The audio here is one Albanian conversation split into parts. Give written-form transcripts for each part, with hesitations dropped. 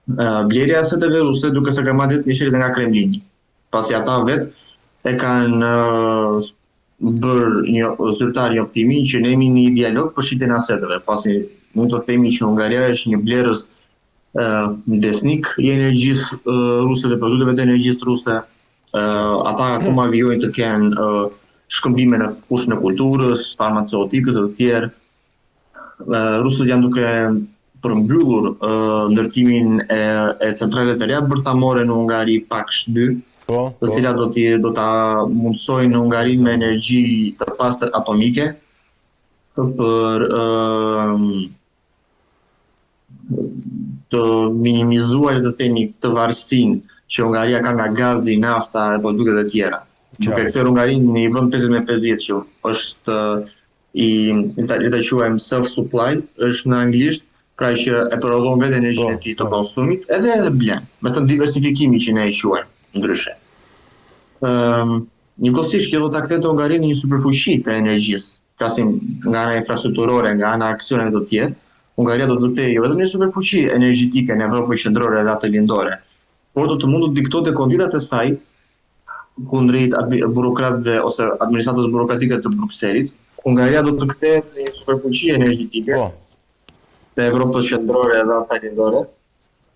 Blerja e aseteve ruse duket se ka marrë një edhe nga Kremlini, pasi ata vetë e kanë bërë një zyrtar njoftimin që ne jemi në një dialog për shitjen e aseteve, pasi mund të themi që Hungaria është një blerës besnik i energjisë ruse dhe produkteve të energjisë ruse. Ata akoma vijojnë të kenë shkëmbime në fushën e kulturës, farmaceutikës e të tjerë. Rusët janë duke përmbyllur ndërtimin e, e centraleve të reja bërthamore në Hungari Paks 2, po, të po. cilat do t'i do ta mundësojnë Hungarinë me energji të pastër atomike për uh, të minimizuar le të themi këtë varësinë që Hungaria ka nga gazi, nafta e produktet e tjera. Duke kthyer Hungarinë në një vend 50 me 50 që është i le ta quajmë self supply, është në anglisht, pra që e prodhon vetë energjinë e po, tij të po. konsumit, edhe edhe blen. Me thënë diversifikimi që ne e quajmë ndryshe. Ëm um, njëkohësisht kjo do ta kthente Hungarinë në një superfuqi të energjisë, flasim nga ana infrastrukturore, nga ana e aksioneve të tjera. Hungaria do të kthehej jo vetëm një superfuqi energjetike në Evropën Qendrore dhe atë Lindore, por do të mund të diktonte konditat e saj kundrejt burokratëve ose administratës burokratike të Brukselit, Hungaria do të kthehet në një superfuqi energjetike po. të Evropës Qendrore dhe asaj Lindore,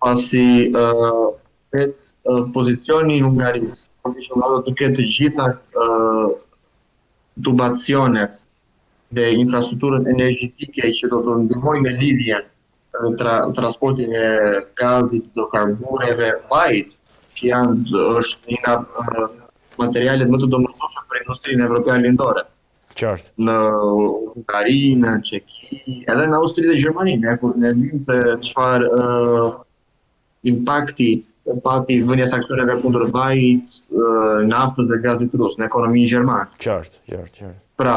pasi uh, vetë uh, pozicioni i Hungarisë, pasi Hungaria do të ketë të gjitha uh, tubacionet dhe infrastrukturën energjetike që do të ndihmojë në lidhjen dhe tra, transportin e gazit, hidrokarbureve, vajit, që janë është një nga materialet më të domosdoshme për industrinë evropiane lindore. Qartë. Në Hungari, në Çeki, edhe në Austri dhe Gjermani, ne kur ne dimë se çfarë uh, impakti pati vënia e sanksioneve kundër vajit, naftës dhe gazit rus në ekonominë gjermane. Qartë, qartë, qartë. Pra,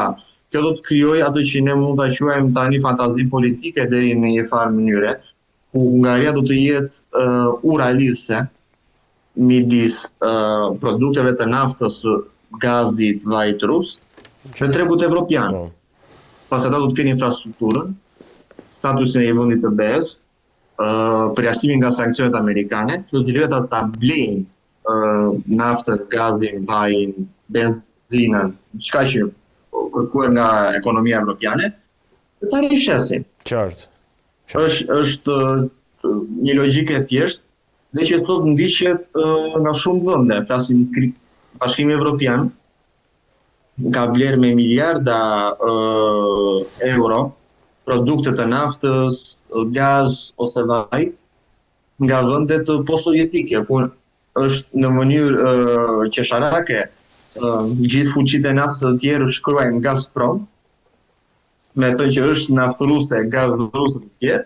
kjo do të krijojë atë që ne mund ta quajmë tani fantazi politike deri në një farë mënyre, ku Hungaria do të jetë uh, ura lidhëse midis uh, produkteve të naftës, gazit, vajit rus dhe tregut evropian. Po. Pasi ata do të kenë infrastrukturën, statusin e një vendi të BE-s, përjashtimin nga sanksionet amerikane, që do t'i lejojë ata ta blejnë naftën, gazin, vajin, benzinën, diçka që kërkohet nga ekonomia evropiane, dhe ta rishesin. Qartë. Qartë. Është është një logjikë e thjeshtë dhe që sot ndiqet nga shumë vende, flasim Bashkimi Evropian ka blerë me miliarda uh, euro produkte të naftës, gaz ose vaj nga vendet post-sovjetike, ku është në mënyrë uh, qesharake uh, gjithë fuçitë e naftës të tjerë shkruajnë Gazprom, me thënë që është naftë ruse, gaz ruse të tjerë,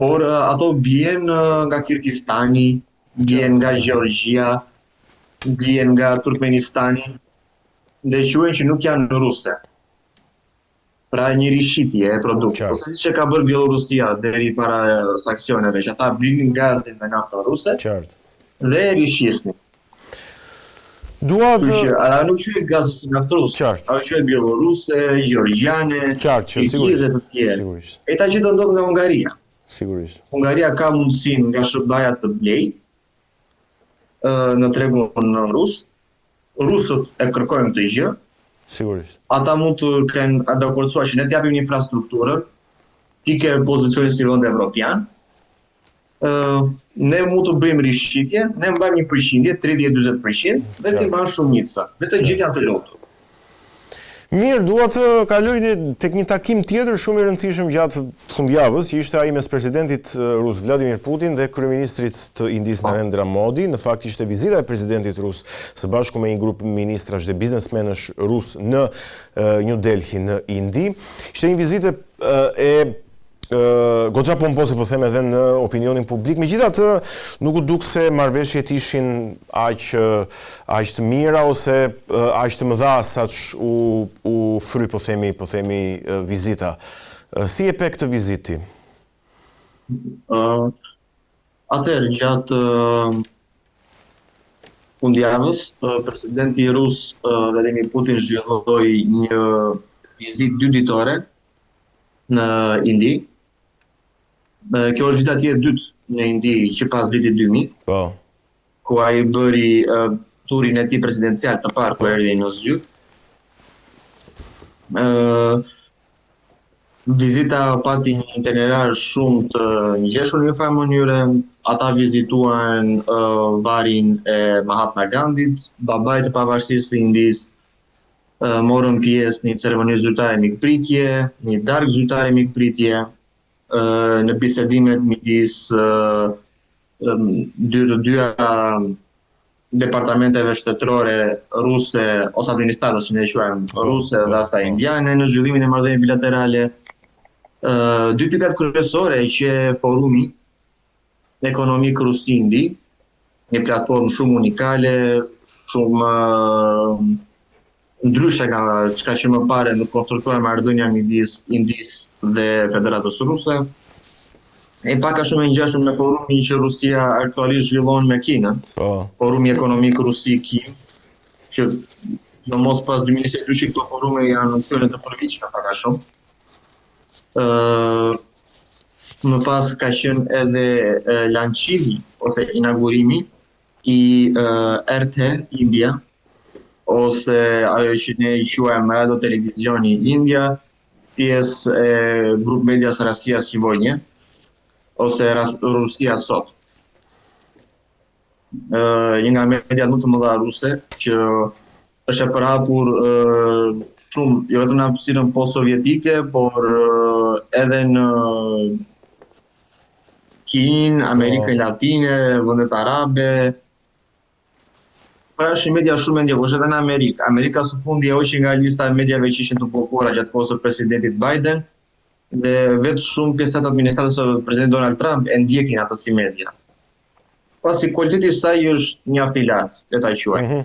por uh, ato bien uh, nga Kirgistani, bien nga Gjeorgjia, bien nga Turkmenistani, dhe quhen që nuk janë ruse. Pra një rishitje e produktit, ose siç e ka bërë Bielorusia deri para sanksioneve, që ata blinin gazin dhe naftën ruse. Qartë. Dhe e rishisnin. Dua të që ata nuk quhet gaz ose naftë ruse. Qartë. Ajo quhet bieloruse, gjeorgjiane, qartë, që sigurisht. të tjerë. Sigurisht. E ta që do ndodhë nga Hungaria. Sigurisht. Hungaria ka mundësinë nga SHBA-ja të blejë në tregun rus. Rusët e kërkojnë këtë gjë. Sigurisht. Ata mund të kenë dakordësuar që ne të japim infrastrukturën, ti ke pozicionin si vend evropian, ne mund të bëjmë rishitje, ne mbajmë një përqindje, 30-40% dhe ti mban shumicën. Dhe të gjithë janë të lumtur. Mirë, dua të kaloj tek një takim tjetër shumë i rëndësishëm gjatë fundjavës, që ishte ai mes presidentit rus Vladimir Putin dhe kryeministrit të Indisë po. Narendra Modi. Në fakt ishte vizita e presidentit rus së bashku me një grup ministrash dhe biznesmenësh rusë në New Delhi në Indi. Ishte një vizitë e goxha pompoze po them edhe në opinionin publik. Megjithatë, nuk u duk se marrëveshjet ishin aq aq të mira ose aq të mëdha saç u u fry po themi po themi vizita. Si e pe këtë vizitë ti? Uh, atëherë gjatë uh, fundjavës, uh, presidenti rus uh, Vladimir Putin zhvilloi një vizitë dy ditore në Indi. Kjo është vizita e tij e dytë në Indi që pas vitit 2000. Po. Ku ai bëri uh, turin e tij presidencial të parë kur erdhi në zyrë. Ë uh, Vizita pati një itinerar shumë të ngjeshur në një farë mënyre. Ata vizituan uh, varrin e Mahatma Gandhit, babait të pavarësisë së Indisë, uh, morën pjesë në një ceremoni zyrtare mikpritje, një darkë zyrtare mikpritje, uh, në bisedimet midis uh, dy të dyja departamenteve shtetërore ruse ose administratës që ne e quajmë po, ruse dhe po, asaj po. indiane në zhvillimin e marrëdhënieve bilaterale. Ë dy pikat kryesore që forumi ekonomik Rusi-Indi, një platformë shumë unikale, shumë ndryshe nga çka qe më parë në konstruktuar marrëdhënia midis Indisë dhe Federatës Ruse. E pak a shumë e ngjashme me forumin që Rusia aktualisht zhvillon me Kinën. Po. Forumi ekonomik Rusi-Kinë, që sidomos pas 2022 këto forume janë kthyer në të përvitshme pak a shumë. Ë më pas ka qenë edhe lançimi ose inaugurimi i RT India ose ajo që ne i quajmë Radio Televizioni India, pjesë e grup medias Rossiya Segodnya ose Rusia sot. Ë një nga mediat më të mëdha ruse që është e përhapur shumë jo vetëm në hapësirën post-sovjetike, por edhe në Kinë, Amerikën po. Latine, vendet arabe. Pra është një media shumë e ndjekur, është edhe në Amerikë. Amerika së fundi e hoqi nga lista e mediave që ishin të bllokuara gjatë kohës së presidentit Biden dhe vetë shumë pjesë të administratës së presidentit Donald Trump e ndjekin atë si media. Pasi kualiteti i saj është mjaft i lartë, le ta quajmë. Mm -hmm.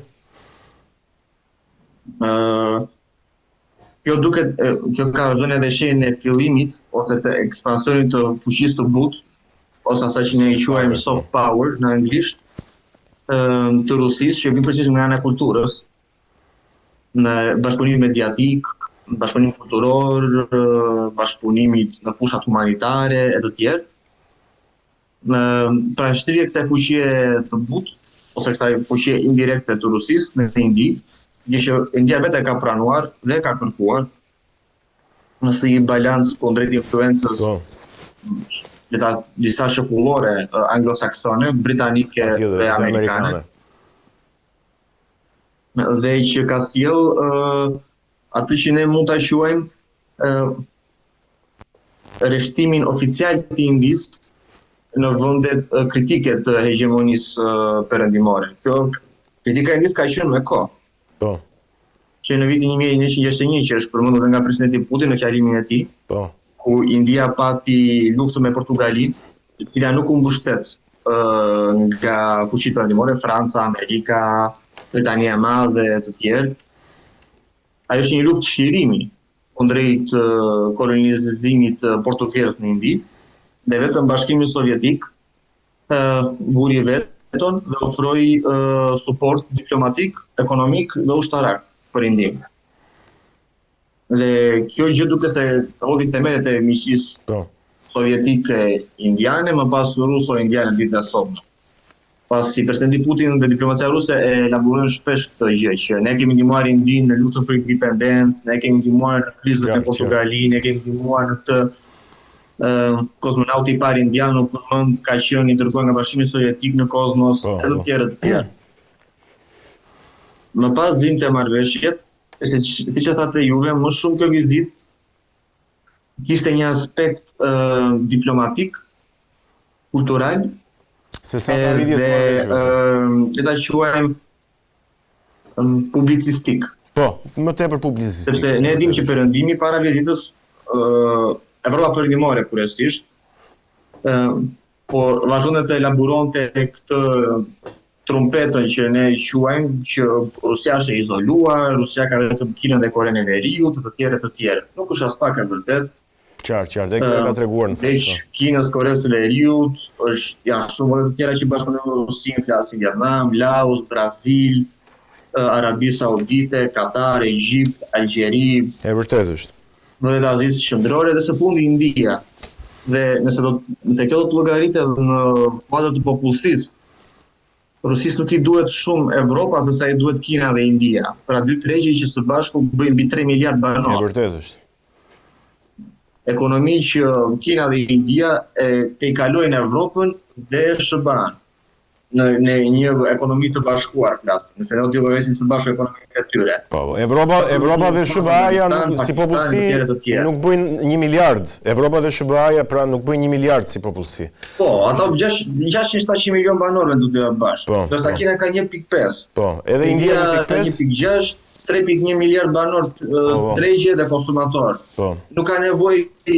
Ë Kjo duket kjo ka dhënë edhe shenjën e fillimit ose të ekspansionit të fuqisë së butë ose asaj që ne i quajmë soft power në anglisht, të Rusisë që vjen precisisht nga ana e kulturës, në bashkëpunim mediatik, bashkëpunim kulturor, bashkëpunimit në fushat humanitare e të tjerë. Pra shtrirja e kësaj fuqie të butë ose kësaj fuqie indirekte të Rusisë në Indi, gjë që India vetë e ka pranuar dhe e ka kërkuar në si një balancë kundrejt influencës po. le ta disa shekullore anglosaksone, britanike dhe amerikane. Dhe që ka sjell uh, atë që ne mund ta quajmë uh, rreshtimin oficial të Indisë në vendet kritike të hegjemonisë perëndimore. Kjo kritika e Indisë ka qenë me kohë. Po. Që në vitin 1961 që është përmendur edhe nga presidenti Putin në fjalimin e tij. Po. Ku India pati luftën me Portugalinë, e cila nuk u mbështet nga fuqitë perëndimore, Franca, Amerika, Britania e Madhe e të tjerë. Ajo është një luftë çlirimi kundrejt kolonizimit portugez në Indi dhe vetëm Bashkimi Sovjetik vuri veton dhe ofroi suport diplomatik, ekonomik dhe ushtarak për Indinë. Dhe kjo gjë duket se hodhi themelet e miqësisë po. sovjetike indiane, më pas ruso-indiane ditën e sotme. Pasi presidenti Putin dhe diplomacia ruse e elaborojnë shpesh këtë gjë, që ne kemi ndihmuar Indinë në luftën për independencë, ne kemi ndihmuar në krizën me Portugalinë, ne kemi ndihmuar në këtë ë kozmonauti i parë indian u përmend ka qenë i dërguar nga Bashkimi Sovjetik në kozmos po, e të po. tjerë të tjerë. Më pas vijmë te marrëveshjet, siç siç e thatë juve, më shumë kjo vizitë kishte një aspekt uh, diplomatik, kultural, se sa të arritjes së marrëveshjeve. Le ta quajmë um, publicistik. Po, më tepër publicistik. Sepse ne e dimë që perëndimi para vizitës ë uh, Evropa Perëndimore kryesisht ë uh, po vazhdonte të elaboronte këtë trumpetën që ne e quajmë që Rusia është e izoluar, Rusia ka vetëm Kinën dhe Korenë e Veriut, të tjerë të tjerë. Nuk është aspak e vërtetë. Qartë, qartë, dhe kjo e ka treguar në fakt. Veç po. Kinës, Koresë së Veriut, është janë shumë vende të tjera që bashkëpunojnë me Rusinë, flasim Vietnam, Laos, Brazil, Arabi Saudite, Katar, Egjipt, Algjeri. E vërtetë është. Vendet e Azisë Qendrore dhe së fundi India. Dhe nëse do nëse kjo do të llogaritet në kuadër të popullsisë, Rusisë nuk i duhet shumë Evropa se sa i duhet Kina dhe India. Pra dy tregje që së bashku bëjnë mbi 3 miliard banorë. E vërtetë është. Ekonomi që Kina dhe India e tejkalojnë Evropën dhe SHBA-në. Në në një ekonomi të bashkuar flasim, nëse ne do të llogarisim së bashku ekonominë e tyre. Po, po, Evropa, Evropa dhe SHBA-ja nuk, si popullsi nuk bëjnë 1 miliard. Evropa dhe SHBA-ja pra nuk bëjnë 1 miliard si popullsi. Po, ato 600-700 milion banorë do të bashkë. Po, Ndërsa po. Kina ka 1.5. Po, edhe India 1.5. 1.6, 3.1 miliard banorë po, po. tregje dhe konsumatorë. Po. Nuk ka nevojë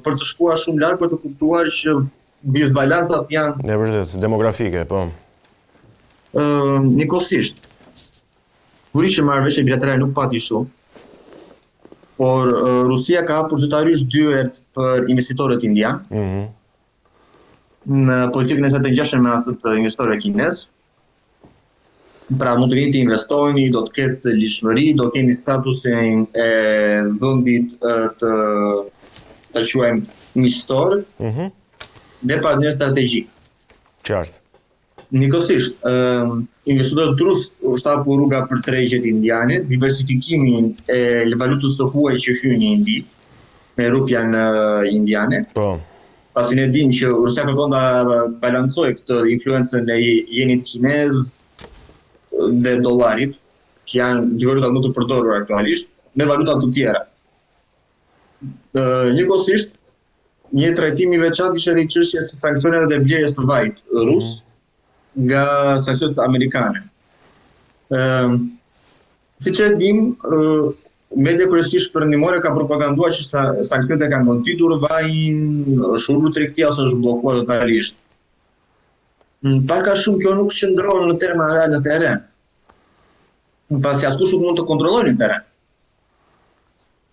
për të shkuar shumë larg për të kuptuar që disbalancat janë... E vërtetë, demografike, po. Ë, njëkohësisht, sigurisht që marrëveshje bilaterale nuk pati shumë, por Rusia ka hapur zyrtarisht dyert për investitorët indianë. Mm -hmm. Në politikën e saj të ngjashme me atë të investitorëve kinezë. Pra mund të vini të investoni, do të ketë ligjshmëri, do keni statusin e vendit të ta quajmë miqësor. Mm -hmm. Dhe partner strategjik. Qartë. Njëkohësisht, investitorët rusë është hapur rruga për tregjet indiane, diversifikimin e valutës së huaj që hyn në Indi, me rupian indiane. Po. Pasi ne dimë që Rusia kërkon ta balancojë këtë influencën e jenit kinez dhe dollarit, që janë dy valutat më të përdorura aktualisht, me valuta të tjera. Njëkohësisht, një trajtim i veçantë ishte edhe i çështjes së sanksioneve dhe blerjes së vajit rus mm. nga sanksionet amerikane. Ëm siç e dim, media kryesisht perëndimore ka propaganduar që sanksionet e kanë goditur vajin, është ulur tregtia ose është bllokuar totalisht. Pak a shumë kjo nuk qëndron në terma real në terren. Pasi askush nuk mund të kontrollojë në terren.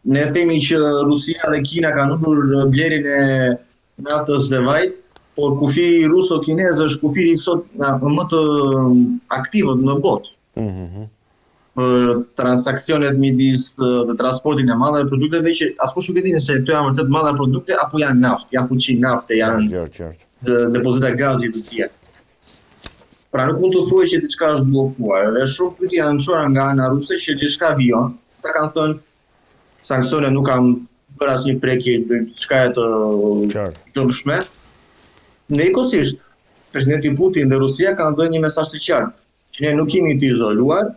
Ne themi që Rusia dhe Kina kanë ulur blerjen e naftës dhe vajit, por kufiri ruso-kinez është kufiri sot nga më të aktivët në botë. Mm -hmm. Për transaksionet midis dhe transportin e mallrave produkteve që askush nuk e di nëse këto janë vërtet mallra produkte apo janë naftë, janë fuçi nafte, janë qartë, qartë. depozita gazi të tjera. Pra nuk mund të thuhet që diçka është bllokuar, dhe shumë pyetje janë çuar nga ana ruse që diçka vijon. Ata kanë thënë sanksionet nuk kanë bërë asnjë prekje diçka të dëmshme. Njëkohësisht, presidenti Putin dhe Rusia kanë dhënë një mesazh të qartë që ne nuk jemi të izoluar.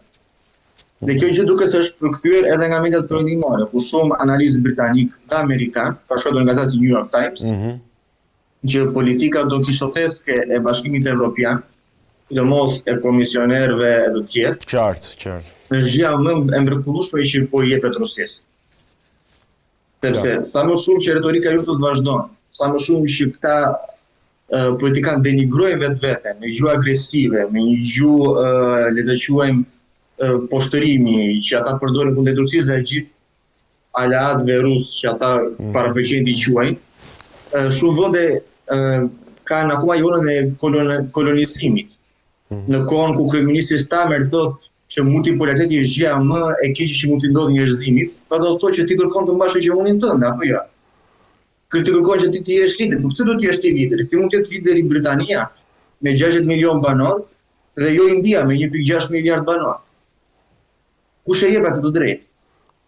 Dhe kjo gjë duket se është përkthyer edhe nga mediat perëndimore, ku shumë analistë britanikë dhe amerikanë, ka shkruar në gazetën New York Times, mm -hmm. që politika donkishoteske e Bashkimit Evropian, sidomos e komisionerëve e të tjerë. Qartë, qartë. Është gjëja më e mrekullueshme që po i jepet Rusisë. Sepse sa më shumë që retorika e luftës vazhdon, sa më shumë që këta politikanë denigrojnë vetveten me gjuhë agresive, me një gjuhë le të quajmë poshtërimi që ata përdorin kundër Rusisë dhe gjithë aleatëve rusë që ata mm. parapëlqejnë t'i quajnë, shumë vende kanë akoma jonën e kolonizimit. Mm. Në kohën ku kryeministri Starmer thotë që multipolariteti është gjëja më e keqe që mund t'i ndodhë njerëzimit, pra do të thotë që ti kërkon të mbash hegjemoninë tënde apo jo? Ky të kërkon që ti të jesh lider, po pse do të jesh ti lider? Si mund të jetë lideri Britania me 60 milion banorë dhe jo India me 1.6 miliard banorë? Kush e jep atë të drejtë?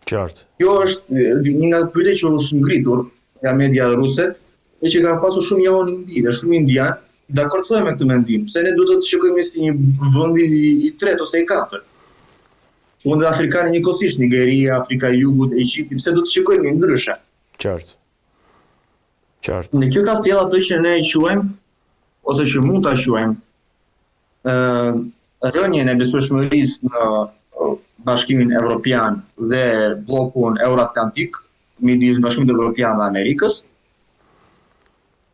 Qartë. Kjo është një nga pyetjet që është ngritur nga media ruse dhe që ka pasur shumë jehonë në Indi dhe shumë indianë dakordësohen me këtë mendim, pse ne duhet të shikojmë si një vend i, i tretë ose i katërt. Shumë vende afrikane njëkohësisht, Nigeria, Afrika e Jugut, Egjipti, pse duhet të shikojmë ndryshe? Qartë. Qartë. Dhe kjo ka sjellë atë që ne e quajmë ose që mund ta quajmë rënien e besueshmërisë në Bashkimin Evropian dhe bllokun Euroatlantik midis Bashkimit Evropian dhe Amerikës.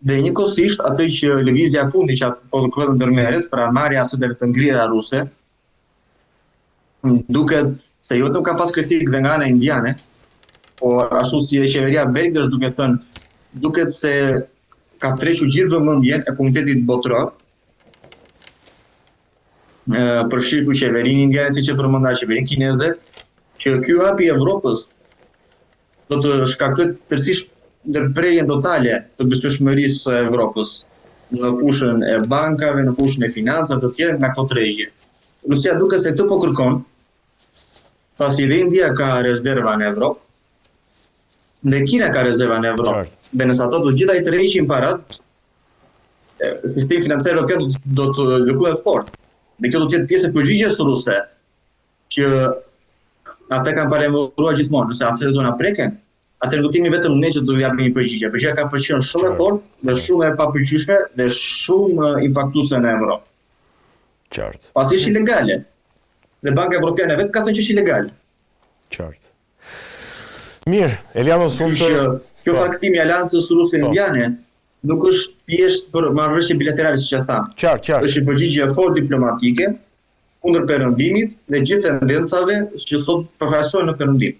Dhe njëkohësisht atë që lëvizja e fundit që po kërkohet të ndërmerret, pra marrja e aseteve të ngrira ruse, duket se jo vetëm ka pas kritikë dhe nga ana indiane, por ashtu si e qeveria belge është duke thënë, duket se ka tërhequr gjithë vëmendjen e komunitetit botëror, përfshirë këtu qeverinë indiane, siç e përmenda, qeverinë kineze, që ky hap i Evropës do të shkaktojë tërësisht ndërprerjen totale të besueshmërisë së Evropës në fushën e bankave, në fushën e financave të tjera nga këto tregje. Rusia duket se këtë po kërkon, pasi dhe India ka rezerva në Evropë, dhe Kina ka rezerva në Evropë. Dhe nëse ato të gjitha i tërheqin parat, sistemi financiar evropian do të lëkundet fort. Dhe kjo do të jetë pjesë e përgjigjes ruse, që ata kanë paralajmëruar gjithmonë, nëse asetet do na preken, atëherë do të jemi vetëm ne që do të japim një përgjigje. Përgjigja ka për të qenë shumë e fortë dhe shumë e papëlqyeshme dhe shumë impaktuese në Evropë. Qartë. Pasi është ilegale. Dhe Banka Evropiane vetë ka thënë që është ilegale. Qartë. Mirë, Eliano unë të... Kjo po. faktim i aleancës ruse-indiane nuk është thjesht për marrëveshje bilaterale siç e thamë. Qartë, qartë. Është një përgjigje e fortë diplomatike kundër Perëndimit dhe gjithë tendencave që sot përfaqësohen në Perëndim.